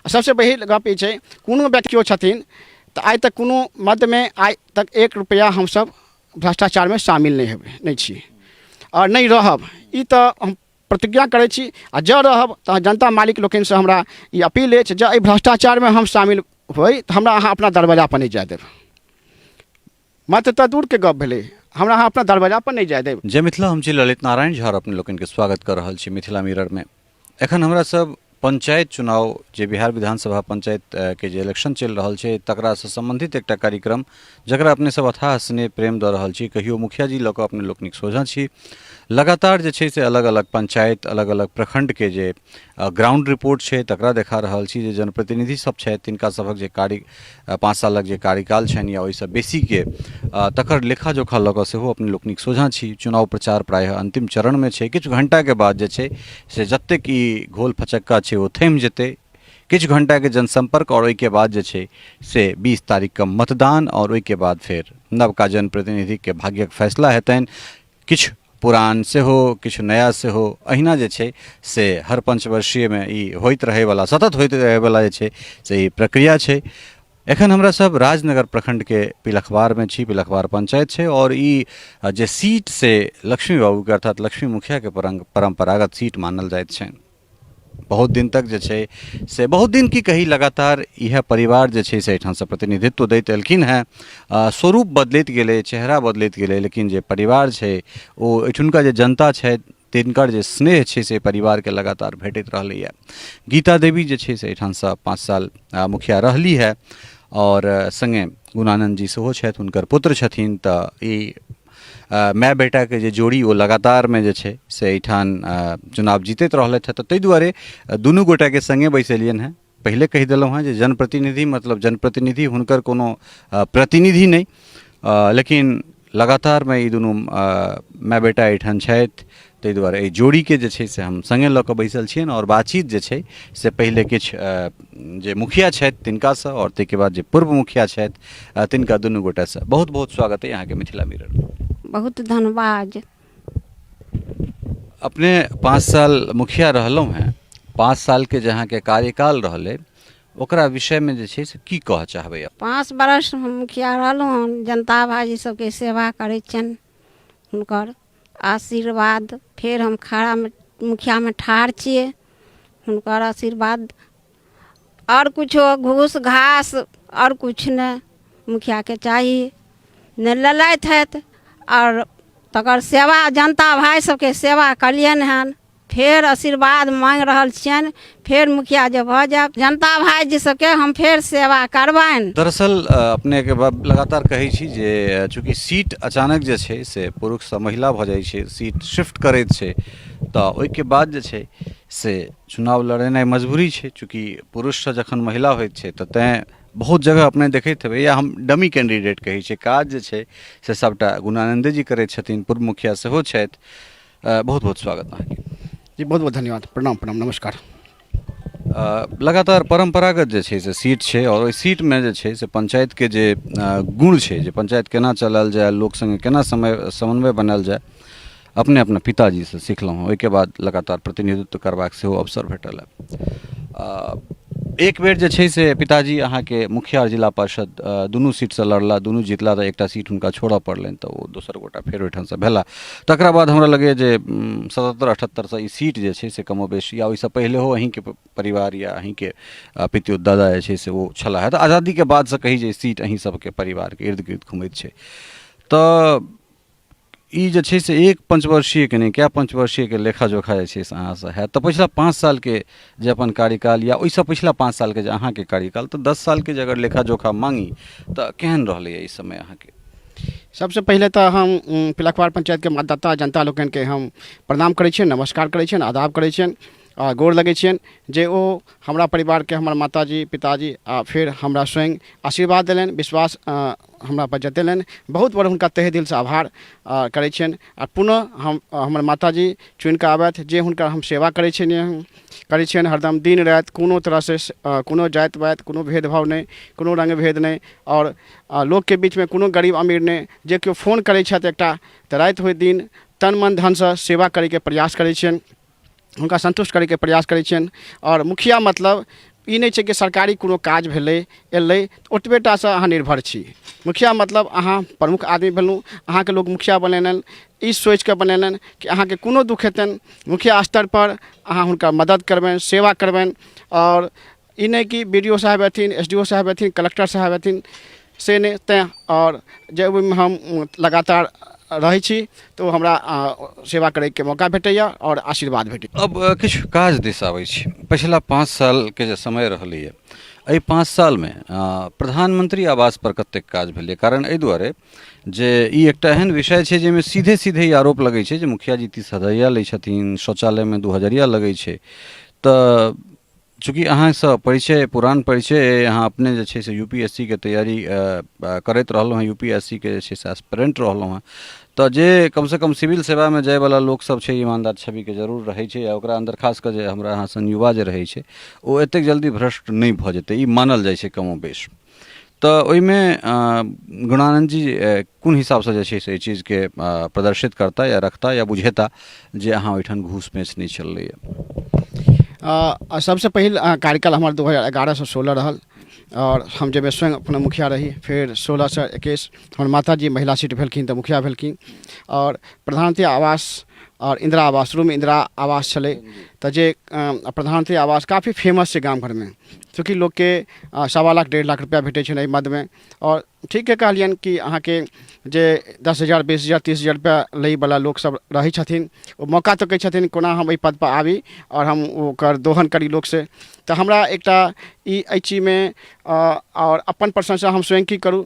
सबसँ पहिल गप ई छै, कोनो व्यक्ति केओ छथिन तऽ आइ तक कोनो मदमे आइ तक एक रुपैआ हमसभ भ्रष्टाचारमे शामिल नहि हेबै, नहि छी आओर नहि रहब, ई तऽ हम प्रतिज्ञा करै छी। आ जँ रहब तऽ जनता मालिक लोकनिसँ हमरा ई अपील अछि, जँ एहि भ्रष्टाचारमे हम शामिल होइ तऽ हमरा अहाँ अपना दरवाजापर नहि जाय देब। मत तऽ दूरके गप भेलै, हमरा अहाँ अपना दरवाजापर नहि जाय देब। जय मिथिला, हम छी ललित नारायण झा और अपने लोकनिके स्वागत कऽ रहल छी मिथिला मिररमे। एखन हमरा सब पंचायत चुनाव जे बिहार विधानसभा पंचायत के जे इलेक्शन चलि रहल छै तकरासँ सम्बन्धित एकटा कार्यक्रम, जकरा अपने सब अथाह स्नेह प्रेम दऽ रहल छी, कहियो मुखिया जी लऽ कऽ अपने लोकनिक सोझाँ छी। लगातार जे छै से अलग अलग पंचायत, अलग अलग प्रखंडके जे ग्राउंड रिपोर्ट छै तकरा देखा रहल छी। जे जनप्रतिनिधि सब छथि तिनका सभक जे कार्य 5 सालक जे कार्यकाल छनि या ओहिसँ बेसीके, तकर लेखा जोखा लऽ कऽ सेहो अपने लोकनिक सोझाँ छी। चुनाव प्रचार प्रायः अन्तिम चरणमे छै। किछु घण्टाके बाद जे छै से जतेक ई घोल फचक्का छै ओ थमि जेतै। किछु घण्टाके जनसम्पर्क आओर ओहिके बाद जे छै से 20 तारीखके मतदान आओर ओहिके बाद फेर नवका जनप्रतिनिधिके भाग्यक फैसला हेतनि। किछु पुरान सेहो, किछु नया सेहो, अहिना जे छै से हर पंचवर्षीयमे ई होइत रहैवला, सतत होइत रहैवला जे छै से ई प्रक्रिया छै। एखन हमरा सब राजनगर प्रखंडके पिलखवारमे छी। पिलखवार पंचायत छै आओर ई जे सीट से लक्ष्मी बाबूके अर्थात लक्ष्मी मुखियाके परम्परागत सीट मानल जाइत छनि। बहुत दिन तक जे छै से, बहुत दिन की कही, लगातार इएह परिवार जे छै से एहिठामसँ प्रतिनिधित्व दैत एलखिन हेँ। स्वरूप बदलैत गेलै, चेहरा बदलैत गेलै, लेकिन जे परिवार छै ओ एहिठुनका जे जनता छथि तिनकर जे स्नेह छै से परिवारके लगातार भेटैत रहलैए। गीता देवी जे छै से एहिठामसँ 5 साल मुखिया रहली है आओर सङ्गे गुणानन्द जी सेहो छथि, हुनकर पुत्र छथिन। तऽ ई माय बेटाके जे जोड़ी ओ लगातारमे जे छै से एहिठाम चुनाव जीतैत रहलथि हँ। तऽ ताहि दुआरे दुनू गोटाके सङ्गे बैसेलियनि हेँ। पहिले कहि देलहुँ हेँ जे जनप्रतिनिधि मतलब जनप्रतिनिधि, हुनकर कोनो प्रतिनिधि नहि, लेकिन लगातारमे ई दुनू माय बेटा एहिठाम छथि, ताहि दुआरे एहि जोड़ीके जे छै से हम सङ्गे लऽ कऽ बैसल छियनि। आओर बातचीत जे छै से पहिले किछु जे मुखिया छथि तिनकासँ आओर ताहिके बाद जे पूर्व मुखिया छथि तिनका, दुनू गोटासँ। बहुत बहुत स्वागत अइ अहाँके मिथिला मिरर। बहुत धन्यवाद। अपने 5 साल मुखिया रहलहुँ हेँ, 5 सालके जे अहाँके कार्यकाल रहलै ओकरा विषयमे जे छै से की कहऽ चाहबै? 5 बरस हम मुखिया रहलहुँ हन, जनता भाइजी सबके सेवा करै छियनि, हुनकर आशीर्वाद। फेर हम खड़ामे मुखियामे ठाढ़ छियै, हुनकर आशीर्वाद। आओर किछो घूस घास आओर किछु नहि मुखियाके चाही, नहि लेलथि हथि। आओर तकर सेवा जनता भाइ सबके सेवा कलियनि हन। फेर आशीर्वाद माँगि रहल छियनि, फेर मुखिया जे भऽ जायब, जनता भाइजी सबके हम फेर सेवा करबनि। दरअसल अपनेके लगातार कहै छी जे चूँकि सीट अचानक जे छै से पुरुषसँ महिला भऽ जाइ छै, सीट शिफ्ट करैत छै, तऽ ओहिके बाद जे छै से चुनाव लड़ेनाइ मजबूरी छै। चूँकि पुरुषसँ जखन महिला होइत छै तऽ तैँ बहुत जगह अपने देखैत हेबै या हम डमी कैंडिडेट कहै छियै, काज जे छै से सभटा गुणानन्दे जी करैत छथिन, पूर्व मुखिया सेहो छथि। बहुत बहुत स्वागत अहाँके। जी, बहुत बहुत धन्यवाद। प्रणाम प्रणाम, नमस्कार। लगातार परम्परागत जे छै से सीट छै आओर ओहि सीटमे जे छै से पंचायतके जे गुण छै, जे पंचायत केना चलायल जाय, लोक सङ्गे केना समय समन्वय बनायल जाय, अपने अपना पिताजीसँ सिखलहुँ हँ। ओहिके बाद लगातार प्रतिनिधित्व करबाक सेहो अवसर भेटल हँ। एक बेर जे छै से पिताजी अहाँके मुखिया आओर जिला पार्षद दुनू सीटसँ लड़ला, दुनू जीतला, तऽ एकटा सीट हुनका छोड़ऽ पड़लनि तऽ ओ दोसर गोटा फेर ओहिठामसँ भेला। तकरा बाद हमरा लगैए जे 77 78सँ ई सीट जे छै से कमोबेश, या ओहिसँ पहिलेहो अहीँके परिवार या अहीँके पितियौत दादा जे छै से ओ छलाह, तऽ आजादीके बादसँ कही जे सीट अहीं सबके परिवारके इर्द गिर्द घुमैत छै। तऽ ई जे छै से एक पंचवर्षीयके नहि, कए पंचवर्षीयके लेखा जोखा जे छै से अहाँसँ हैत। तऽ पछिला 5 सालके जे अपन कार्यकाल या ओहिसँ पछिला 5 सालके जे अहाँके कार्यकाल, तऽ 10 सालके जे अगर लेखा जोखा माँगी तऽ केहन रहलैए ई समय अहाँके? सबसँ पहिले तऽ हम पिलखवार पंचायतके मतदाता जनता लोकनिके हम प्रणाम करै छियनि, नमस्कार करै छियनि, आदाब करै छियनि आ गोर लगै छियनि जे ओ हमरा परिवारके, हमर माताजी, पिताजी आ फेर हमरा स्वयं आशीर्वाद देलनि, विश्वास हमरापर जतेलनि। बहुत बड़ हुनका तहे दिलसँ आभार करै छियनि। आ पुनः हम हमर माताजी चुनिकऽ आबथि जे हुनकर हम सेवा करै छियनि, करै छियनि हरदम दिन राति, कोनो तरहसँ कोनो जाति वाति, कोनो भेदभाव नहि, कोनो रङ्ग भेद नहि, आओर लोकके बीचमे कोनो गरीब अमीर नहि। जे केओ फोन करै छथि एकटा तऽ राति होइ दिन तन मन धनसँ सेवा करैके प्रयास करै छियनि, हुनका सन्तुष्ट करैके प्रयास करै छियनि। आओर मुखिया मतलब ई नहि छै कि सरकारी कोनो काज भेलै एलै ओतबे टासँ अहाँ निर्भर छी। मुखिया मतलब अहाँ प्रमुख आदमी भेलहुँ। अहाँके लोक मुखिया बनेलनि ई सोचिकऽ बनेलनि कि अहाँके कोनो दुःख हेतनि मुखिया स्तरपर अहाँ हुनकर मदति करबनि, सेवा करबनि। आओर ई नहि कि बी डी ओ साहेब अथिन, एस डी ओ साहेब अथिन, कलेक्टर साहेब अथिन, से नहि। तैँ आओर जे ओहिमे हम लगातार रहै छी तऽ ओ हमरा सेवा करैके मौका भेटैए आओर आशीर्वाद भेटैए। अब किछु काज दिस आबै छी। पछिला 5 सालके जे समय रहलैए, एहि 5 सालमे प्रधानमंत्री आवासपर कतेक काज भेलै? कारण एहि दुआरे जे ई एकटा एहन विषय छै जाहिमे सीधे सीधे ई आरोप लगै छै जे मुखिया जी 30 हजरिया लै छथिन, शौचालयमे 2 हजरिया लगै छै। तऽ चूँकि अहाँसँ परिचय पुरान परिचय अइ, अहाँ अपने जे छै से यू पी एस सी के तैयारी करैत रहलहुँ हेँ, यू पी एस सी के जे छै से एस्पिरेंट रहलहुँ हेँ, तऽ जे कमसँ कम सिविल सेवामे जाइवला लोकसभ छै, ईमानदार छविके जरूर रहै छै आ ओकरा अन्दर खास कऽ जे हमरा अहाँ सन युवा जे रहै छै ओ एतेक जल्दी भ्रष्ट नहि भऽ जेतै, ई मानल जाइ छै कमो बेश। तऽ ओहिमे गुणानन्द जी कोन हिसाबसँ जे छै से एहि चीजके प्रदर्शित करता या रखता या बुझेता जे अहाँ ओहिठाम घूस पेंच नहि चललैए? सबसँ पहिल कार्यकाल हमर 2011सँ 16 रहल आओर हम जाहिमे स्वयं अपना मुखिया रही। फेर 16सँ 21 हमर माताजी महिला सीट भेलखिन तऽ मुखिया भेलखिन। आओर प्रधानमंत्री आवास आओर इन्दिरा आवास, शुरूमे इन्दिरा आवास छलै, तऽ जे प्रधानमंत्री आवास काफी फेमस छै गाम घरमे, चूँकि लोकके 1.25 लाख 1.5 लाख रुपैआ भेटै छनि एहि मदमे। आओर ठीके कहलियनि कि अहाँके जे 10 हजार 20 हजार 30 हजार रुपैआ लैवला लोकसब रहै छथिन, ओ मौका तकै छथिन कोना हम एहि पदपर आबी आओर हम ओकर दोहन करी लोकसँ। तऽ हमरा एकटा ई एहि चीजमे आओर अपन प्रशंसा हम स्वयं की करू,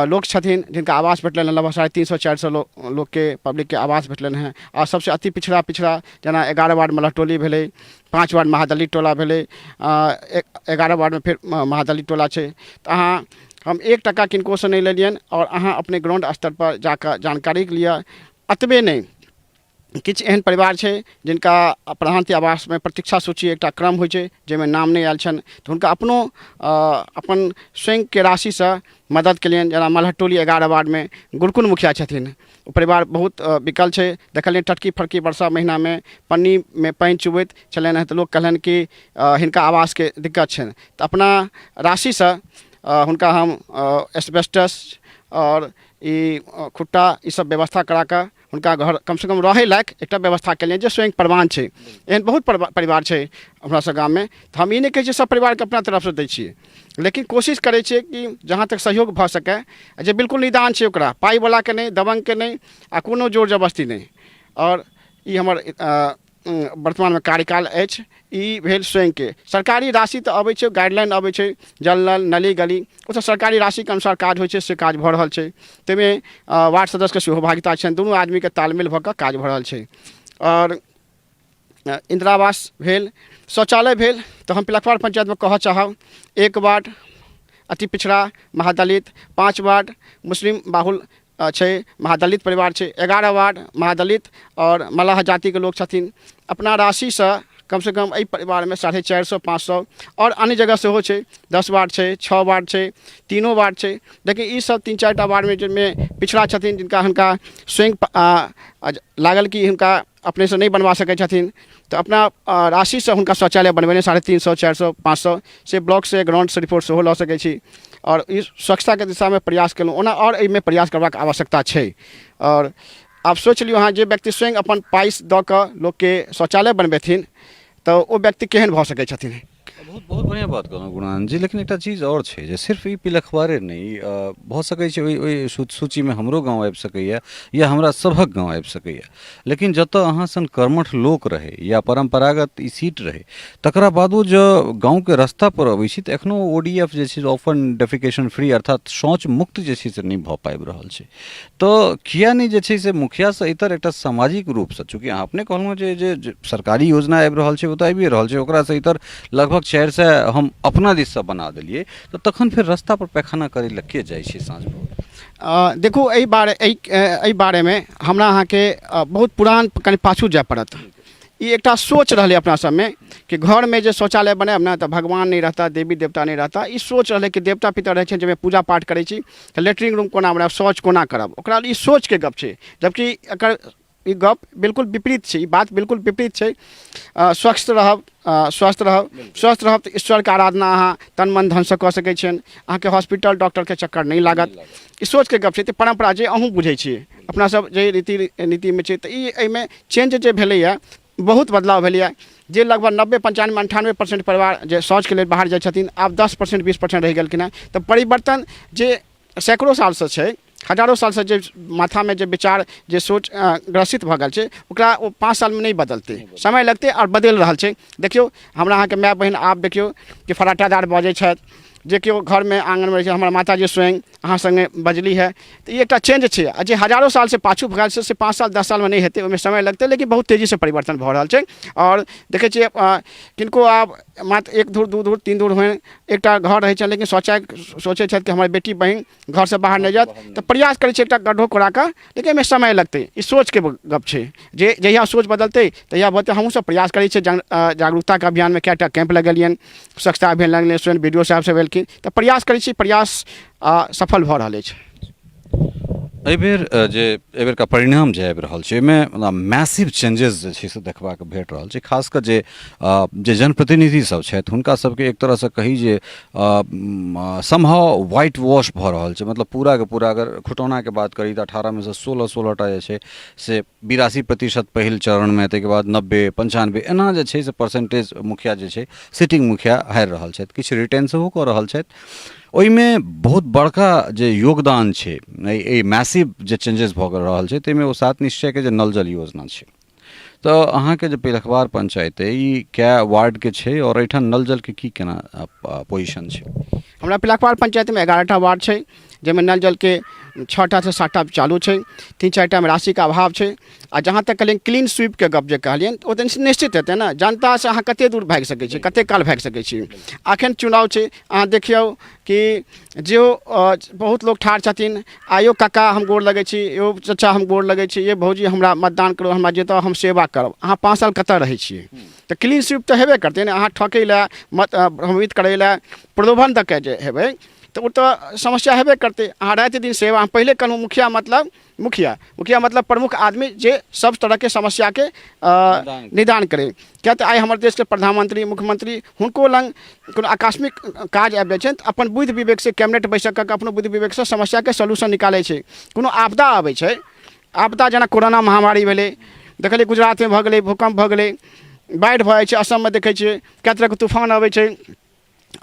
लोक छथिन जिनका आवास भेटलनि हँ, लगभग 350 400 लोकके पब्लिकके आवास भेटलनि हँ। आओर सबसँ अति पिछड़ा पिछड़ा जेना 11 वार्डमे मलहटोली भेलै, 5 वार्ड महादलित टोला भेलै, 11 वार्डमे फेर महादलित टोला छै। तऽ अहाँ हम 1 टका किनकोसँ नहि लेलियनि आओर अहाँ अपने ग्राउंड स्तरपर जाकऽ जानकारी लिअ। एतबे नहि, किछु एहन परिवार छै जिनका प्रधानमंत्री आवासमे प्रतीक्षा सूची एकटा क्रम होइ छै जाहिमे नाम नहि आयल छनि, तऽ हुनका अपनो अपन स्वयंके राशिसँ मदति केलियनि। जेना मलहटोली 11 वार्डमे गुरुकुल मुखिया छथिन, ओ परिवार बहुत विकल छै। देखलियनि टटकी फटकी वर्षा महीनामे पन्नीमे पानि चुबैत छलनि हँ, तऽ लोक कहलनि कि हिनका आवासके दिक्कत छनि, तऽ अपना राशिसँ हुनका हम एस्बेस्टस आओर ई खुट्टा ई सब व्यवस्था कराकऽ हुनका घर कमसँ कम रहै लायक एकटा व्यवस्था केलियनि, जे स्वयं प्रमाण छै। एहन बहुत परिवार छै हमरा सब गाममे। तऽ हम ई नहि कहै छियै सब परिवारके अपना तरफसँ दै छियै, लेकिन कोशिश करै छियै कि जहाँ तक सहयोग भऽ सकै, जे बिल्कुल निदान छै ओकरा पाइवलाके नहि, दबङ्गके नहि आ कोनो जोर जबरदस्ती नहि। आओर ई हमर वर्तमानमे कार्यकाल अछि। ई भेल स्वयंके सरकारी राशि तऽ अबै छै, गाइडलाइन अबै छै, जल नल नली गली, ओतऽ सरकारी राशिके अनुसार काज होइ छै, से काज भऽ रहल छै। ताहिमे वार्ड सदस्यके सेहो भागिता छनि, दुनू आदमीके तालमेल भऽ कऽ काज भऽ रहल छै। आओर इन्दिरा आवास भेल, शौचालय भेल, तऽ हम पिलखवार पञ्चायतमे कहऽ चाहब 1 वार्ड अति पिछड़ा महादलित, 5 वार्ड मुस्लिम बाहुल छै, महादलित परिवार छै, 11 वार्ड महादलित आओर मलाह जातिके लोक छथिन। अपना राशिसँ कमसँ कम एहि परिवारमे 450 500 आओर अन्य जगह सेहो छै, 10 वार्ड छै, 6 वार्ड छै, 3 वार्ड छै, लेकिन ई सब 3-4 टा वार्डमे जाहिमे पिछड़ा छथिन, जिनका हुनका स्वयं लागल कि हुनका अपनेसँ नहि बनवा सकै छथिन, तऽ अपना राशिसँ हुनका शौचालय बनबेने 350 400 500 से ब्लॉकसँ ग्राउंडसँ रिपोर्ट सेहो लऽ सकै छी। आओर ई स्वच्छताके दिशामे प्रयास केलहुँ, ओना आओर एहिमे प्रयास करबाक आवश्यकता छै। आओर आब सोचि लियौ अहाँ, जे व्यक्ति स्वयं अपन पाइ दऽ कऽ लोकके शौचालय बनबेथिन तऽ ओ व्यक्ति केहन भऽ सकै छथिन? बहुत बहुत बढ़िआँ बात कहलहुँ गुणानन्द जी, लेकिन एकटा चीज आओर छै जे सिर्फ ई पिलखवारे नहि भऽ सकै छै, ओहि ओहि सूचीमे हमरो गाँव आबि सकैए या हमरा सभक गाँव आबि सकैए, लेकिन जतऽ अहाँ सन कर्मठ लोक रहै या परम्परागत ई सीट रहै, तकरा बादो जँ गाँवके रस्तापर अबै छी तऽ एखनो ओ डी एफ जे छै ओपन डेफिकेशन फ्री अर्थात शौच मुक्त जे छै से नहि भऽ पाबि रहल छै। तऽ किया नहि जे छै से मुखियासँ इतर एकटा सामाजिक रूपसँ, चूँकि अहाँ अपने कहलहुँ जे जे सरकारी योजना आबि रहल छै ओ तऽ आबिए रहल छै, ओकरासँ इतर लगभग 400 हम अपना दिससँ बना देलियै, तऽ तखन फेर रस्तापर पैखाना करै लए के जाइ छै साँझ भोर? देखू, एहि बारेमे हमरा अहाँके बहुत पुरान कनि पाछू जाय पड़त। ई एकटा सोच रहलै अपना सबमे कि घरमे जे शौचालय बनायब ने तऽ भगवान नहि रहता, देवी देवता नहि रहता। ई सोच रहलै कि देवता पितर रहै छै जाहिमे पूजा पाठ करै छी, तऽ लेटरिन रूम कोना बनायब, शौच कोना करब, ओकरा ई सोचके गप छै। जबकि एकर ई गप बिल्कुल विपरीत छै, ई बात बिल्कुल विपरीत छै। स्वस्थ रहब, स्वस्थ रहब, स्वस्थ रहब तऽ ईश्वरके आराधना अहाँ तन मन धनसँ कऽ सकै छियनि, अहाँके हॉस्पिटल डॉक्टरके चक्कर नहि लागत। ई सोचके गप छै। तऽ परम्परा जे अहूँ बुझै छियै, अपना सब जे रीति नीतिमे छै, तऽ ई एहिमे चेंज जे भेलैए, बहुत बदलाव भेलैए, जे लगभग 90 95 98% परिवार जे शौचके लेल बाहर जाइ छथिन, आब 10% 20% रहि गेलखिन हेँ। तऽ परिवर्तन जे सैकड़ो सालसँ छै, हजारो सालसँ जे माथामे जे विचार जे सोच ग्रसित भऽ गेल छै, ओकरा ओ 5 सालमे नहि बदलतै, समय लगतै आओर बदलि रहल छै। देखियौ, हमरा अहाँके माय बहिन आब देखियौ कि फराटादार बजै छथि, जे केओ घरमे आङ्गनमे रहै छै, हमर माताजी स्वयं अहाँ सङ्गे बजली हँ। तऽ ई एकटा चेंज छै, आ जे हजारो सालसँ पाछू भऽ गेल छै से 5 साल 10 सालमे नहि हेतै, ओहिमे समय लगतै, लेकिन बहुत तेजीसँ परिवर्तन भऽ रहल छै। आओर देखै छियै, किनको आब मात्र एक धूर दू धूर तीन धूर होइन एकटा घर रहै छनि, लेकिन सोचै सोचै छथि कि हमर बेटी बहिन घरसँ बाहर नहि जायत, तऽ प्रयास करै छै एकटा गड्ढो कोड़ा कऽ, लेकिन एहिमे समय लगतै। ई सोचके गप छै, जे जहिया सोच बदलतै तहिया बदलतै। हमहूँसभ प्रयास करै छियै, जागरूकताके अभियानमे कएटा कैम्प लगेलियनि, स्वच्छता अभियान लगेलियनि, स्वयं बी डी ओ साहब सब एलखिन, तऽ प्रयास करै छी, प्रयास सफल भऽ रहल अछि। एहिबेर जे एहिबेरका परिणाम जे आबि रहल छै, ओहिमे मतलब मैसिव चेंजेस जे छै से देखबाक भेट रहल छै। खास कऽ जे जनप्रतिनिधि सब छथि, हुनका सबके एक तरहसँ कही जे समहाउ व्हाइट वॉश भऽ रहल छै। मतलब पूराके पूरा अगर खुटौनाके बात करी तऽ 18मे सँ 16 16टा जे छै से 82% पहिल चरणमे, ताहिके बाद 90 95 एना जे छै से परसेंटेज मुखिया जे छै, सिटिंग मुखिया हारि रहल छथि, किछु रिटेन सेहो कऽ रहल छथि। ओहिमे बहुत बड़का जे योगदान छै, एहि मैसिव जे चेंजेस भऽ रहल छै, ताहिमे ओ सात निश्चयके जे नल जल योजना छै। तऽ अहाँके जे पिलखवार पंचायत अइ, ई कए वार्डके छै आओर एहिठाम नल जलके की केना पोजिशन छै? हमरा पिलखवार पंचायतमे 11टा वार्ड छै, जाहिमे नल जलके 6टासँ 7टा चालू छै, 3 4टामे राशिके अभाव छै। आ जहाँ तक कहलियनि क्लीन स्वीपके गप जे कहलियनि, ओ तऽ निश्चित हेतै ने। जनतासँ अहाँ कतेक दूर भागि सकै छी, कतेक काल भागि सकै छी? अखन चुनाव छै, अहाँ देखियौ कि जे बहुत लोक ठाढ़ छथिन, आइयो काका हम गोर लगै छी, यौ चचा हम गोर लगै छी, ये भौजी हमरा मतदान करू, हमरा जिताउ, हम सेवा करब। अहाँ 5 साल कतऽ रहै छियै? तऽ क्लीन स्वीप तऽ हेबे करतै ने। अहाँ ठकै लए, मत भ्रमित करै लए, प्रलोभन दऽ के जे हेबै तऽ ओ तऽ समस्या हेबे करतै। अहाँ राति दिन सेवा, हम पहिले कहलहुँ, मुखिया मतलब मुखिया, मुखिया मतलब प्रमुख आदमी जे सब तरहके समस्याके निदान करै। किया तऽ आइ हमर देशके प्रधानमंत्री, मुख्यमंत्री, हुनको लग कोनो आकस्मिक काज आबि जाइ छनि तऽ अपन बुद्धि विवेकसँ कैबिनेट बैसक कऽ के अपनो बुद्धि विवेकसँ समस्याके सोल्यूशन निकालै छै। कोनो आपदा अबै छै, आपदा जेना कोरोना महामारी भेलै, देखलियै गुजरातमे भऽ गेलै, भूकम्प भऽ गेलै, बाढ़ि भऽ जाइ छै, असममे देखै छियै कए तरहके तूफान अबै छै,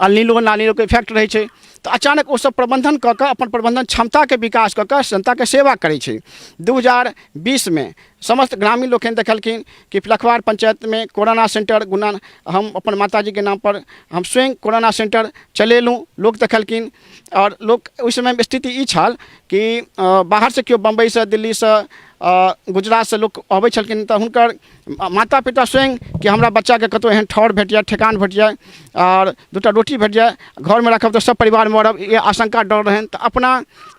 अल्नीलो नानीलोके इफेक्ट रहै छै, तऽ अचानक ओसभ प्रबन्धन कऽ कऽ अपन प्रबन्धन क्षमताके विकास कऽ कऽ जनताके सेवा करै छै। 2020मे समस्त ग्रामीण लोकनि देखलखिन कि लखवार पञ्चायतमे कोरोना सेन्टर गुना हम अपन माताजीके नामपर हम स्वयं कोरोना सेन्टर चलेलहुँ। लोक देखलखिन आओर लोक ओहि समयमे स्थिति ई छल कि बाहरसँ केओ बम्बइसँ, दिल्लीसँ, गुजरातसँ लोक अबै छलखिन तऽ हुनकर माता पिता स्वयं कि हमरा बच्चाके कतहु एहन ठौर भेट जाए, ठेकान भेट जाए आओर दूटा रोटी भेट जाए, घरमे राखब तऽ सब परिवार मरब, ई आशंका डर रहनि। तऽ अपना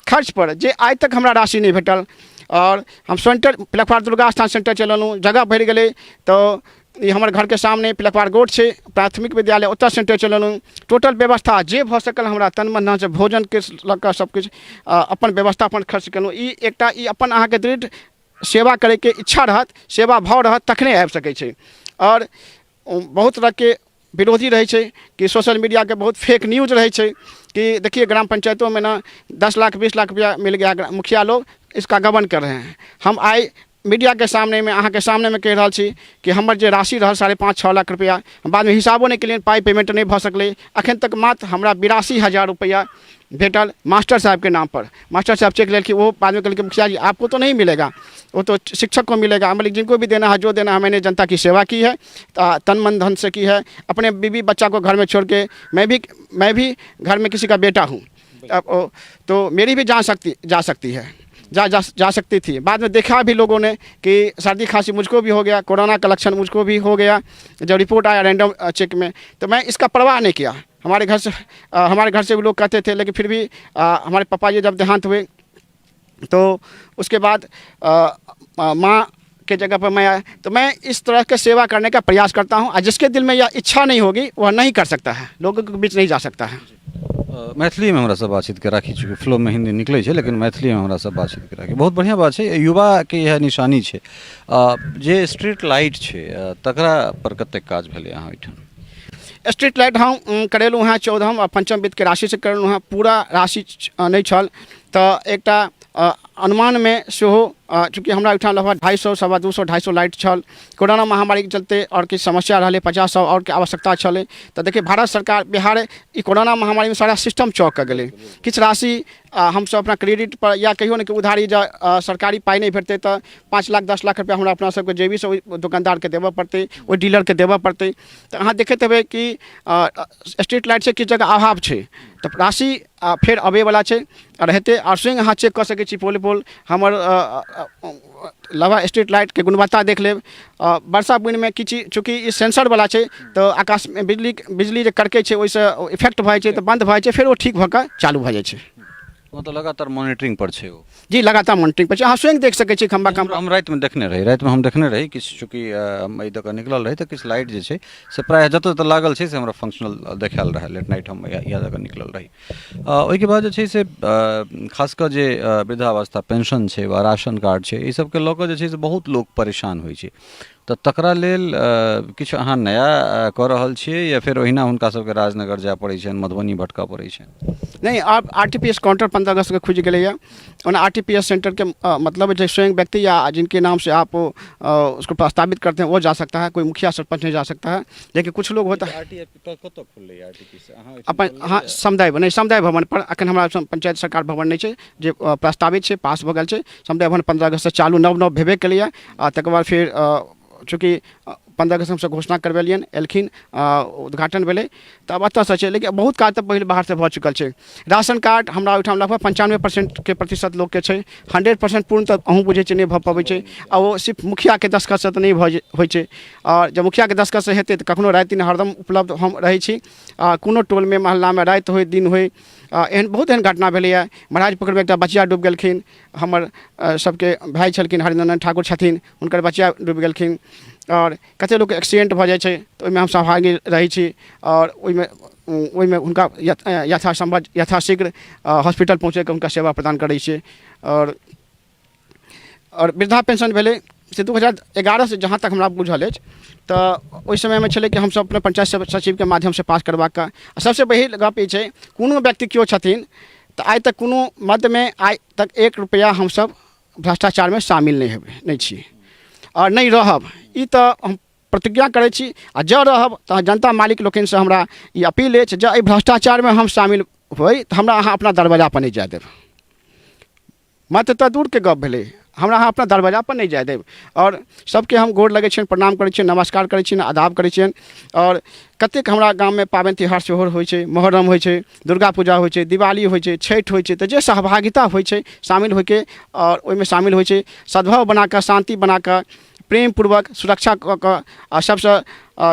खर्चपर जे आइ तक हमरा राशि नहि भेटल, आओर हम सेन्टर पिलखवार दुर्गा स्थान सेन्टर चलेलहुँ, जगह भरि गेलै, तऽ ई हमर घरके सामने पिलखवार गोठ छै प्राथमिक विद्यालय, ओतऽ सेन्टर चलेलहुँ। टोटल व्यवस्था जे भऽ सकल हमरा तन मन धनसँ भोजनके लऽ कऽ सबकिछु अपन व्यवस्था अपन खर्च केलहुँ। ई एकटा ई अपन अहाँके दृढ़ सेवा करैके इच्छा रहत, सेवा भाव रहत, तखने आबि सकै छै। आओर बहुत तरहके विरोधी रहै छै कि सोशल मीडियाके बहुत फेक न्यूज रहै छै कि देखिए ग्राम पंचायतों में ना 10 लाख 20 लाख रुपया मिल गया, मुखिया लोग इसका गबन कर रहे हैं। हम आइ मीडियाके सामनेमे, अहाँके सामनेमे कहि रहल छी कि हमर जे राशि रहल 5.5 6 लाख रुपैआ, बादमे हिसाबो नहि केलियनि, पाइ पेमेंट नहि भऽ सकलै। अखन तक मात्र हमरा 82,000 रुपैआ भेटल मास्टर साहबके नामपर। मास्टर साहब चेक लेलखिन, ओहो बादमे कहलखिन मुखिया जी आपको तो नहीं मिलेगा, वो तो शिक्षक को मिलेगा। हम बोले जिनको भी देना है, जो देना है, मैंने जनता की सेवा की है, तन मन धन से की है, अपने बीवी बच्चा को घर में छोड़ के, मैं भी घर में किसी का बेटा हूँ, अब तो मेरी भी जान सकती जा सकती है, जा जा जा सकती थी। बाद में देखा भी लोगों ने कि सर्दी खांसी मुझको भी हो गया, कोरोना का लक्षण मुझको भी हो गया जब रिपोर्ट आया रैंडम चेक में, तो मैं इसका परवाह नहीं किया। हमारे घर से भी लोग कहते थे, लेकिन फिर भी हमारे पापा जी जब देहांत हुए तो उसके बाद माँ के जगह पर मैं आया, तो मैं इस तरह के सेवा करने का प्रयास करता हूँ, और जिसके दिल में यह इच्छा नहीं होगी वह नहीं कर सकता है, लोगों के बीच नहीं जा सकता है। मैथिलीमे हमरासँ बातचीतके राखी, चूँकि फ्लोमे हिन्दी निकलै छै, लेकिन मैथिलीमे हमरासँ बातचीतके राखी। बहुत बढ़िआँ बात छै, युवाके इएह निशानी छै। जे स्ट्रीट लाइट छै, तकरा पर कतेक काज भेलै अहाँ ओहिठाम? स्ट्रीट लाइट हम करेलहुँ हेँ 14म आ पंचम वित्तके राशिसँ करेलहुँ हेँ। पूरा राशि नहि छल तऽ एकटा अनुमानमे सेहो, चूँकि हमरा ओहिठाम लगभग 250, 225, 250 लाइट छल। कोरोना महामारीके चलते आओर किछु समस्या रहलै, 50 आओरके आवश्यकता छलै। तऽ देखियौ, भारत सरकार बिहार ई कोरोना महामारीमे सारा सिस्टम चौक कऽ गेलै। किछु राशि हमसभ अपना क्रेडिटपर या कहियौ ने कि उधारी, जँ सरकारी पाइ नहि भेटतै तऽ 5 लाख 10 लाख रुपैआ हमरा अपना सबके जेबीसँ ओहि दोकानदारके देबऽ पड़तै, ओहि डीलरके देबऽ पड़तै। तऽ अहाँ देखैत हेबै कि स्ट्रीट लाइटसँ किछु जगह अभाव छै, तऽ राशि फेर अबैवला छै आओर हेतै। आओर स्वयं अहाँ चेक कऽ सकै छी, पोल पोल हमर लगभग स्ट्रीट लाइटके गुणवत्ता देख लेब। वर्षा बुनिमे किछु, चूँकि ई सेंसरवला छै तऽ आकाशमे बिजली बिजली जे कड़कै छै, ओहिसँ इफेक्ट भऽ जाइ छै, तऽ बन्द भऽ जाइ छै, फेर ओ ठीक भऽ कऽ चालू भऽ जाइ छै। मतलब लगातार मॉनिटरिंग पर छै ओ? जी, लगातार मॉनिटरिंग पर छै। अहाँ स्वयं देख सकै छी खम्भा खम्भा। हम रातिमे देखने रही, रातिमे हम देखने रही किछु, चूँकि हम एहि दऽ कऽ निकलल रही तऽ किछु लाइट जे छै से प्रायः जतऽ जतऽ लागल छै से हमरा फंक्शनल देखायल रहए। लेट नाइट हम इएह दऽ कऽ निकलल रही। ओहिके बाद जे छै से खास कऽ जे वृद्धावस्था पेंशन छै वा राशन कार्ड छै, एहि सबके लऽ कऽ जे छै से बहुत लोक परेशान होइ छै। तऽ तकरा लेल किछु अहाँ नया कऽ रहल छियै या फेर ओहिना हुनका सबके राजनगर जाय पड़ै छनि, मधुबनी भटकऽ पड़ै छनि? नहि, आब आरटीपीएस काउंटर 15 अगस्तके खुजि गेलैए। ओना आरटीपीएस सेंटर के मतलब जे स्वयं व्यक्ति या जिनके नाम से आप उसको प्रस्तावित करते हैं वो जा सकता है, कोई मुखिया सरपंच नहीं जा सकता है। लेकिन कुछ लोग होता है। कतऽ खुललै आरटीपी? अपन, हँ, समुदाय नहि, समुदाय भवन पर। एखन हमरा पंचायत सरकार भवन नहि छै जे प्रस्तावित छै, पास भऽ गेल छै। समुदाय भवन 15 अगस्तसँ चालू नव नव भेबे केलैए। आ तकर बाद फेर चूँकि 15 अगस्त हमसभ घोषणा करबेलियनि, एलखिन, उद्घाटन भेलै, तऽ आब एतऽसँ छै। लेकिन बहुत काज तऽ पहिले बाहरसँ भऽ चुकल छै। राशन कार्ड हमरा ओहिठाम लगभग 95%के प्रतिशत लोकके छै। 100% पूर्ण तऽ अहूँ बुझै छियै नहि भऽ पबै छै। आ ओ सिर्फ मुखियाके दस्तखतसँ तऽ नहि भऽ होइ छै। आओर जब मुखियाके दस्तखतसँ हेतै तऽ कखनो राति दिन हरदम उपलब्ध हम रहै छी। आ कोनो टोलमे मोहल्लामे राति होइ, दिन होइ, एहन बहुत एहन घटना भेलैए। महाराज पोखरिमे एकटा बचिया डूबि गेलखिन, हमर सबके भाय छलखिन, हरिनन्दन ठाकुर छथिन, हुनकर बचिया डूबि गेलखिन। आओर कतेक लोकके एक्सीडेंट भऽ जाइ छै तऽ ओहिमे हम सहभागी रहै छी आओर ओहिमे ओहिमे हुनका यथासम्भव यथाशीघ्र हॉस्पिटल पहुँचैके हुनका सेवा प्रदान करै छियै। आओर वृद्धा पेंशन भेलै से 2011सँ जहाँ तक हमरा बुझल अछि तऽ ओहि समयमे छलै कि हमसभ अपना पंचायत सचिवके माध्यमसँ पास करबा कऽ। आ सबसँ पहिल गप ई छै, कोनो व्यक्ति केओ छथिन तऽ आइ तक कोनो मदमे आइ तक एक रुपैआ हमसभ भ्रष्टाचारमे शामिल नहि हेबै, नहि छी आओर नहि रहब, ई तऽ हम प्रतिज्ञा करै छी। आ जँ रहब तऽ जनता मालिक लोकनिसँ हमरा ई अपील अछि, जँ एहि भ्रष्टाचारमे हम शामिल होइ तऽ हमरा अहाँ अपना दरवाजापर नहि जाय देब। मत तऽ दूरके गप भेलै, हमरा अहाँ अपना दरवाजापर नहि जाय देब। आओर सबके हम गोर लगै छियनि, प्रणाम करै छियनि, नमस्कार करै छियनि, आदाब करै छियनि। आओर कतेक हमरा गाममे पाबनि तिहार सेहो होइ छै, मोहर्रम होइ छै, दुर्गा पूजा होइ छै, दिवाली होइ छै, छठि होइ छै, तऽ जे सहभागिता होइ छै शामिल होइके आओर ओहिमे शामिल होइ छै, सद्भाव बनाकऽ, शान्ति बनाकऽ, प्रेमपूर्वक सुरक्षा कऽ कऽ आ सबसँ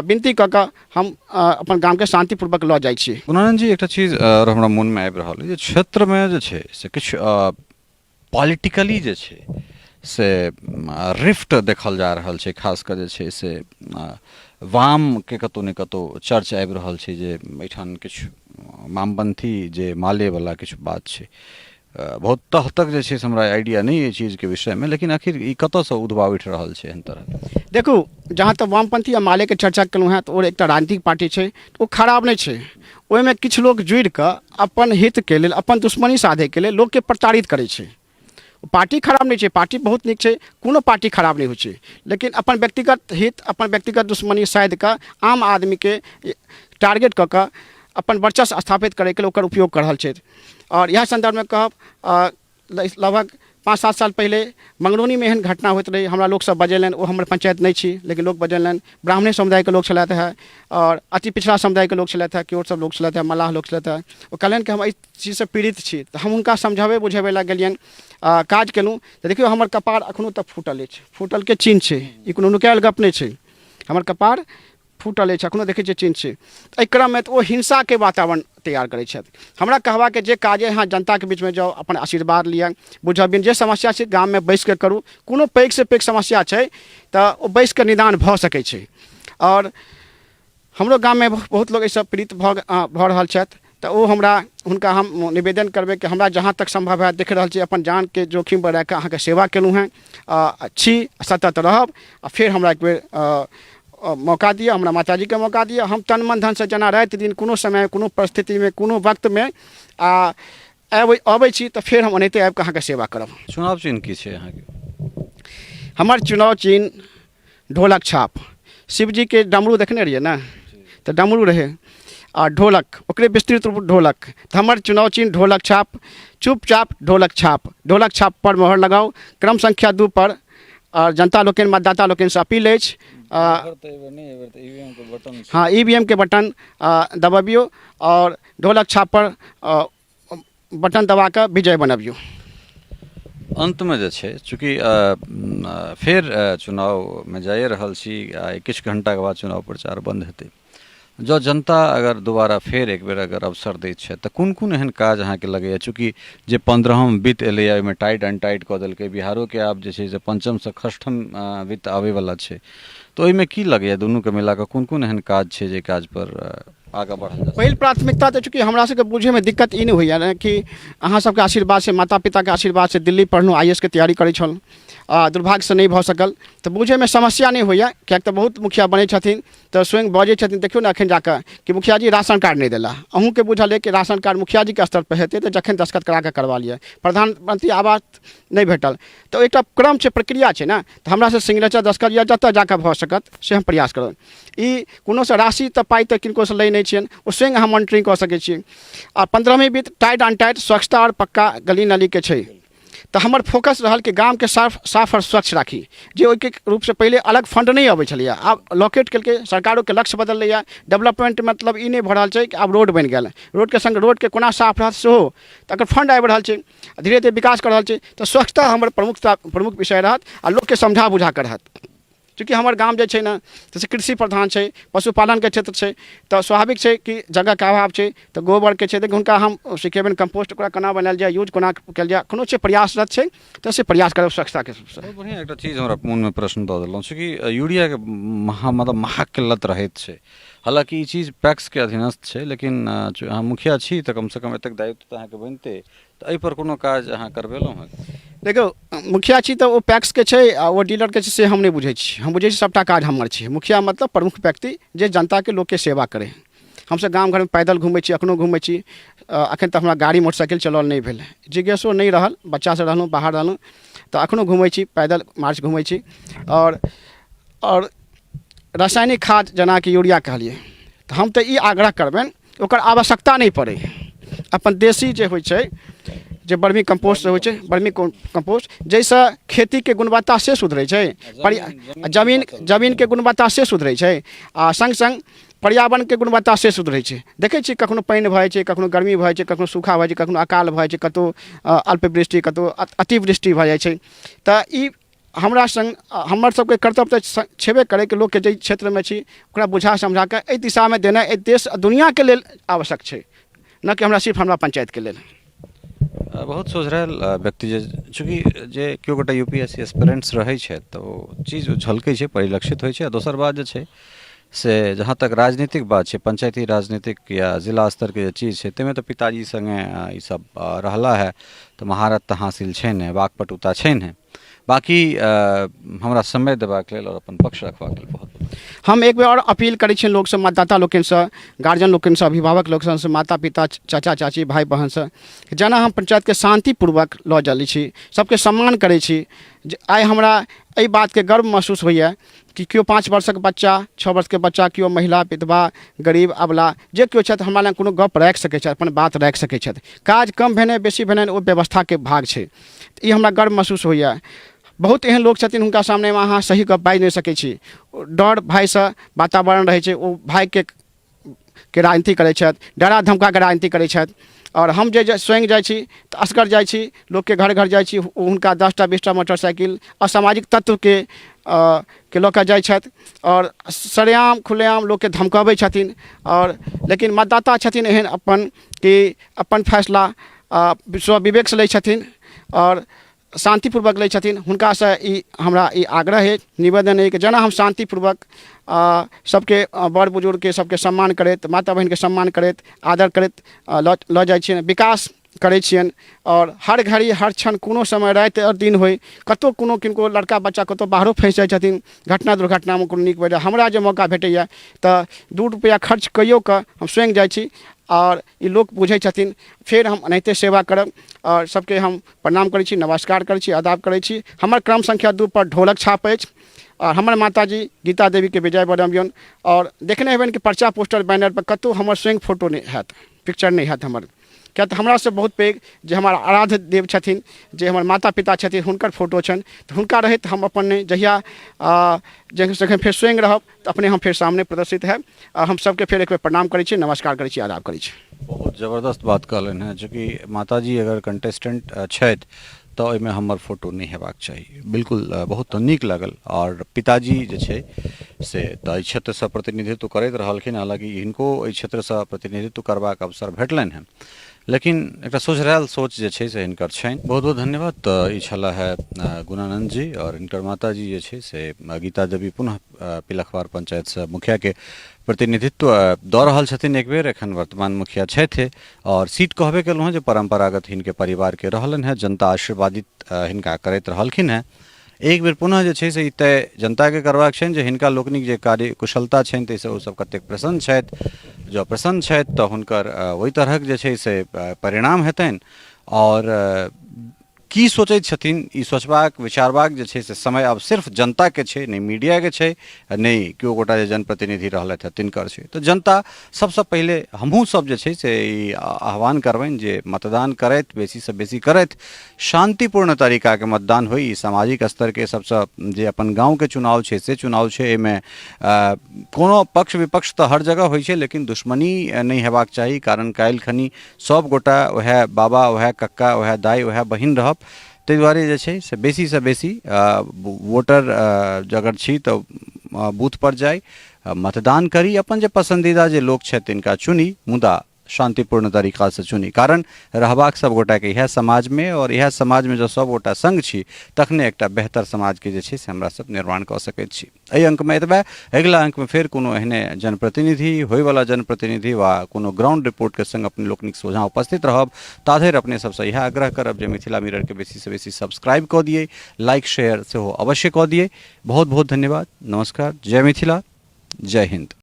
विनती कऽ कऽ हम अपन गामके शान्तिपूर्वक लऽ जाइ छी। गुणानन्द जी, एकटा चीज आओर हमरा मोनमे आबि रहल अइ जे क्षेत्रमे जे छै से किछु पॉलिटिकली जे छै से रिफ्ट देखल जा रहल छै। खास कऽ जे छै से वामके कतहु ने कतहु चर्च आबि रहल छै जे एहिठाम किछु वामपन्थी जे मालेवला किछु बात छै। बहुत तह तक जे छै से हमरा आइडिया नहि एहि चीजके विषयमे, लेकिन आखिर ई कतऽसँ उद्भव उठि रहल छै एहन तरहके? देखू, जहाँ तक वामपन्थी आ मालेके चर्चा केलहुँ हेँ तऽ ओ एकटा राजनीतिक पार्टी छै, ओ खराब नहि छै। ओहिमे किछु लोक जुड़ि कऽ अपन हितके लेल, अपन दुश्मनी साधैके लेल लोकके प्रताड़ित करै छै। पार्टी खराब नहि छै, पार्टी बहुत नीक छै, कोनो पार्टी खराब नहि होइ छै। लेकिन अपन व्यक्तिगत हित, अपन व्यक्तिगत दुश्मनी साधि कऽ आम आदमीके टारगेट कऽ कऽ अपन वर्चस्व स्थापित करैके लेल ओकर उपयोग कऽ रहल छथि। आओर इएह सन्दर्भमे कहब, लगभग 5-7 साल पहिले मंगरौनीमे एहन घटना होइत रहै। हमरा लोकसभ बजेलनि, ओ हमर पंचायत नहि छी लेकिन लोक बजेलनि। ब्राह्मणे समुदायके लोक छलथि हेँ आओर अति पिछड़ा समुदायके लोक छलथि हेँ, केओट सब लोक छलथि हेँ, मल्लाह लोक छलथि हेँ। ओ कहलनि कि हम एहि चीजसँ पीड़ित छी, तऽ हम हुनका समझाबै बुझेबै लए गेलियनि, काज केलहुँ तऽ देखियौ हमर कपार एखनो तक फूटल अछि, फूटलके चिन्ह छै, ई कोनो नुकायल गप नहि छै। हमर कपार फूटल अछि, एखनो देखै छियै चिन्ह छै। एहि क्रममे तऽ ओ हिंसाके वातावरण तैयार करै छथि। हमरा कहबाके जे काज अइ, अहाँ जनताके बीचमे जाउ, अपन आशीर्वाद लिअ, बुझबियनि जे समस्या छै गाममे बैसिकऽ करू। कोनो पैघसँ पैघ समस्या छै तऽ ओ बैसिकऽ निदान भऽ सकै छै। आओर हमरो गाममे बहुत लोक एहिसँ पीड़ित भऽ रहल छथि, तऽ ओ हमरा हुनका हम निवेदन करबै कि हमरा जहाँ तक सम्भव हैत, देख रहल छी अपन जानके जोखिम बढ़ाकऽ अहाँके सेवा केलहुँ हेँ, छी, सतत रहब। आ फेर हमरा एक बेर मौका दिअ, हमरा माताजीके मौका दिअ। हम तन मन धनसँ जेना राति दिन कोनो समय कोनो परिस्थितिमे कोनो वक्तमे आ अबै छी तऽ फेर हम ओनाहिते आबिकऽ अहाँके सेवा करब। चुनाव चिन्ह की छै अहाँके? हमर चुनाव चिन्ह ढोलक छाप। शिवजीके डमरू देखने रहियै ने, तऽ डमरू रहै आ ढोलक, ओकरे विस्तृत रूप ढोलक। तऽ हमर चुनाव चिन्ह ढोलक छाप। चुपचाप ढोलक छाप, ढोलक छाप पर मोहर लगाउ, क्रम संख्या 2 पर। आओर जनता लोकनि, मतदाता लोकनिसँ अपील अछि, हँ, ई वी एम के बटन दबबियौ आओर ढोलक छाप पर बटन दबा कऽ विजय बनबियौ। अन्तमे जे छै, चूँकि फेर चुनावमे जाइए रहल छी आ किछु घण्टाके बाद चुनाव प्रचार बन्द हेतै, जँ जनता अगर दोबारा फेर एक बेर अगर अवसर दैत छथि तऽ कोन कोन एहन काज अहाँके लगैए? चूँकि जे 15म वित्त एलैए ओहिमे टाइट अनटाइट कऽ देलकै, बिहारोके आब जे छै से पंचमसँ षष्ठम वित्त आबैवला छै, तऽ ओहिमे की लगैए दुनूके मिला कऽ कोन कोन एहन काज छै जे काजपर आगाँ बढ़ल जा? पहिल प्राथमिकता तऽ चूँकि हमरा सबके बुझैमे दिक्कत ई नहि होइए ने कि अहाँ सबके आशीर्वादसँ, माता पिताके आशीर्वादसँ दिल्ली पढ़लहुँ, आई ए एस के तैयारी करै छलहुँ, आ दुर्भाग्यसँ नहि भऽ सकल। तऽ बुझैमे समस्या नहि होइए, किएक तऽ बहुत मुखिया बनै छथिन तऽ स्वयं बजै छथिन, देखियौ ने एखन जाकऽ कि मुखिया जी राशन कार्ड नहि देला। अहूँके बुझल अइ कि राशन कार्ड मुखिया जीके स्तरपर हेतै तऽ जखन दस्तखत कराकऽ करबा लिअ। प्रधानमन्त्री आवास नहि भेटल, तऽ एकटा क्रम छै, प्रक्रिया छै ने। तऽ हमरासँ सिग्नेचर दस्तखत या जतऽ जाकऽ भऽ सकत से हम प्रयास करब। ई कोनोसँ राशि तऽ पाइ तऽ किनकोसँ लै नहि छियनि, ओ स्वयं अहाँ मॉनिटरिंग कऽ सकै छी। आ 15वीं वित्त टाइट अनटाइट स्वच्छता आओर पक्का गली नलीके छै, तऽ हमर फोकस रहल कि गामके साफ साफ आओर स्वच्छ राखी, जे ओहिके रूपसँ पहिले अलग फंड नहि अबै छलैए, आब लोकेट केलकै। सरकारोके लक्ष्य बदललैए। डेवलपमेंट मतलब ई नहि भऽ रहल छै कि आब रोड बनि गेल, रोडके सङ्ग रोडके कोना साफ रहत सेहो, तकर फंड आबि रहल छै, धीरे धीरे विकास कऽ रहल छै। तऽ स्वच्छता हमर प्रमुखता प्रमुख विषय रहत आ लोकके समझा बुझा कऽ रहत। चूँकि हमर गाम जे छै ने तऽ से कृषि प्रधान छै, पशुपालनके क्षेत्र छै, तऽ स्वाभाविक छै कि जगहके अभाव छै, तऽ गोबरके छै, तऽ हुनका हम सिखेबनि कम्पोस्ट ओकरा कोना बनायल जाय, यूज कोना कयल जाय। एखनो छै, प्रयासरत छै, तऽ से प्रयास करब स्वच्छताके रूपसँ। बहुत बढ़िआँ एकटा चीज हमरा मोनमे प्रश्न दऽ देलहुँ। चूँकि यूरियाके महा मतलब महा किल्लत रहैत छै, हालाँकि ई चीज पैक्सके अधीनस्थ छै, लेकिन अहाँ मुखिया छी तऽ कमसँ कम एतेक दायित्व तऽ अहाँके बनिते, तऽ एहिपर कोनो काज अहाँ करबेलहुँ हँ? देखियौ, मुखिया छी तऽ ओ पैक्सके छै आ ओ डीलरके छै से हम नहि बुझै छी। हम बुझै छी सभटा काज हमर छै। मुखिया मतलब प्रमुख व्यक्ति जे जनताके लोकके सेवा करै। हमसभ गाम घरमे पैदल घुमै छी, एखनो घुमै छी। एखन तऽ हमरा गाड़ी मोटरसाइकिल चलाओल नहि भेल, जिज्ञासो नहि रहल, बच्चासँ रहलहुँ, बाहर रहलहुँ, तऽ एखनो घुमै छी, पैदल मार्च घुमै छी। आओर रासायनिक खाद जेनाकि यूरिया कहलियै, तऽ हम तऽ ई आग्रह करबनि ओकर आवश्यकता नहि पड़ै, अपन देशी जे होइ छै, जे बर्मी कम्पोस्ट होइ छै, बर्मी कम्पोस्ट, जाहिसँ खेतीके गुणवत्ता से सुधरै छै, जमीन जमीनके गुणवत्ता से सुधरै छै आ सङ्ग सङ्ग पर्यावरणके गुणवत्ता से सुधरै छै। देखै छियै कखनो पानि भऽ जाइ छै, कखनो गर्मी भऽ जाइ छै, कखनो सूखा भऽ जाइ छै, कखनो अकाल भऽ जाइ छै, कतहु अल्पवृष्टि, कतहु अतिवृष्टि भऽ जाइ छै। तऽ ई हमरा सङ्ग हमर सबके कर्तव्य तऽ छेबे करै कि लोकके जाहि क्षेत्रमे छी ओकरा बुझा समझा कऽ एहि दिशामे देनाइ एहि देश आ दुनिआँके लेल आवश्यक छै, नहि कि हमरा सिर्फ हमरा पञ्चायतके लेल। बहुत सोझरायल व्यक्ति जे, चूँकि जे केओ गोटा U P S C aspirants रहै छथि तऽ ओ चीज झलकै छै, परिलक्षित होइ छै। आ दोसर बात जे छै से जहाँ तक राजनीतिक बात छै, पंचायती राजनीतिक या जिला स्तरके जे चीज छै, ताहिमे तऽ पिताजी सङ्गे ईसब रहला हे, तऽ महारत तऽ हासिल छै ने, वाकपटुता छै ने। बाँकी हमरा समय देबाक लेल आओर अपन पक्ष रखबाक लेल बहुत बहुत। हम एक बेर आओर अपील करै छियनि लोकसँ, मतदाता लोकनिसँ, गार्जियन लोकनिसँ, अभिभावक लोकनिसँ, माता पिता, चाचा चाची, भाय बहनसँ, जेना हम पञ्चायतके शान्तिपूर्वक लऽ चलै छी, सबके सम्मान करै छी, जे आइ हमरा एहि बातके गर्व महसूस होइए कि केओ 5 वर्षक बच्चा, 6 वर्षके बच्चा, केओ महिला, विधवा, गरीब, अबला, जे केओ छथि, हमरा लग कोनो गप राखि सकै छथि, अपन बात राखि सकै छथि। काज कम भेने बेसी भेने ओ व्यवस्थाके भाग छै। ई हमरा गर्व महसूस होइए। बहुत एहन लोक छथिन, हुनका सामनेमे अहाँ सही गप बाजि नहि सकै छी, डर भयसँ वातावरण रहै छै, ओ भागिके के राजनीति करै छथि, डरा धमकाके राजनीति करै छथि। आओर हम जे स्वयं जाइ छी तऽ असगर जाइ छी, लोकके घर घर जाइ छी, हुनका 10टा 20टा मोटरसाइकिल असामाजिक तत्वके के लऽ कऽ जाइ छथि आओर सरेआम खुलेआम लोकके धमकबै छथिन। आओर लेकिन मतदाता छथिन एहन अपन कि अपन फैसला स्वविवेकसँ लै छथिन आओर शान्तिपूर्वक लै छथिन हुनकासँ ई हमरा ई आग्रह अछि, निवेदन अछि कि जेना हम शान्तिपूर्वक सबके बड़ बुजुर्गके सबके सम्मान करैत, माता बहिनके सम्मान करैत, आदर करैत लऽ जाइ छियनि, विकास करै छियनि आओर हर घड़ी हर क्षण कोनो समय राति आओर दिन होइ, कतहु कोनो किनको लड़का बच्चा कतहु बाहरो फँसि जाइ छथिन घटना दुर्घटनामे, कोनो नीक बेजाय हमरा जे मौका भेटैए तऽ 2 रुपैआ खर्च कइओ कऽ हम स्वयं जाइ छी आओर ई लोक बुझै छथिन। फेर हम एनाहिते सेवा करब आओर सबके हम प्रणाम करै छी, नमस्कार करै छी, आदाब करै छी। हमर क्रम संख्या 2 पर ढोलक छाप अछि आओर हमर माताजी गीता देवीके विजय बढ़बियौन। आओर देखने हेबनि कि पर्चा पोस्टर बैनर पर कतहु हमर स्वयं फोटो नहि हैत, पिक्चर नहि हैत हमर, किएक तऽ हमरासँ बहुत पैघ जे हमर आराध्य देव छथिन, जे हमर माता पिता छथिन, हुनकर फोटो छनि। तऽ हुनका रहैत हम अपन नहि, जहिया जखन फेर स्वयं रहब तऽ अपने हम फेर सामने प्रदर्शित हैब आ हम सबके फेर एक बेर प्रणाम करै छी, नमस्कार करै छी, आदाब करै छी। बहुत जबरदस्त बात कहलनि हेँ, चूँकि माताजी अगर कंटेस्टेंट छथि तऽ ओहिमे हमर फोटो नहि हेबाक चाही। बिल्कुल बहुत नीक लागल। आओर पिताजी जे छै से तऽ एहि क्षेत्रसँ प्रतिनिधित्व करैत रहलखिन, हालाँकि हिनको एहि क्षेत्रसँ प्रतिनिधित्व करबाक अवसर भेटलनि हेँ, लेकिन एकटा सोझरायल सोच जे छै से हिनकर छनि। बहुत बहुत धन्यवाद। तऽ ई छलाह है गुणानंद जी आओर हिनकर माताजी जे छै से गीता देवी पुनः पिलखवार पंचायतसँ मुखियाके प्रतिनिधित्व दऽ रहल छथिन एक बेर। एखन वर्तमान मुखिया छथि आओर सीट कहबे केलहुँ हेँ जे परम्परागत हिनके परिवारके रहलनि हेँ, जनता आशीर्वादित हिनका करैत रहलखिन हेँ। एक बेर पुनः जे छै से ई तय जनताके करबाक छनि जे हिनका लोकनिक जे कार्य कुशलता छनि ताहिसँ ओसभ कतेक प्रसन्न छथि। जँ प्रसन्न छथि तऽ हुनकर ओहि तरहक जे छै से परिणाम हेतनि। आओर की सोचैत छथिन ई सोचबाक विचारबाक जे छै से समय आब सिर्फ जनताके छै, नहि मीडियाके छै, नहि केओ गोटा जे जनप्रतिनिधि रहलथि हँ तिनकर छै। तऽ जनता सबसँ पहिले हमहूँ सब जे छै से ई आह्वान करबनि जे मतदान करथि, बेसीसँ बेसी करथि, शान्तिपूर्ण तरीकाके मतदान होइ। ई सामाजिक स्तरके सबसँ जे अपन गाँवके चुनाव छै से चुनाव छै, एहिमे कोनो पक्ष विपक्ष तऽ हर जगह होइ छै, लेकिन दुश्मनी नहि हेबाक चाही, कारण काल्हि खनी सब गोटा वएह बाबा, वएह कक्का, वएह दाइ, वएह बहिन रहब। ताहि दुआरे जे छै से बेसीसँ बेसी वोटर अगर छी तऽ बूथपर जाइ, मतदान करी, अपन जे पसन्दीदा जे लोक छथि तिनका चुनी, मुदा शान्तिपूर्ण तरीकासँ चुनी, कारण रहबाक सब गोटाके इएह समाजमे, आओर इएह समाजमे जँ सब गोटा सङ्ग छी तखने एकटा बेहतर समाजके जे छै से हमरा सब निर्माण कऽ सकैत छी। एहि अङ्कमे एतबे, अगिला अङ्कमे फेर कोनो एहने जनप्रतिनिधि, होइवला जनप्रतिनिधि वा कोनो ग्राउंड रिपोर्टके सङ्ग अपने लोकनिक सोझाँ उपस्थित रहब। ताधरि अपने सबसँ इएह आग्रह करब जे मिथिला मिररके बेसीसँ बेसी सब्सक्राइब कऽ दियै, लाइक शेयर सेहो अवश्य कऽ दियै। बहुत बहुत धन्यवाद, नमस्कार, जय मिथिला, जय हिन्द।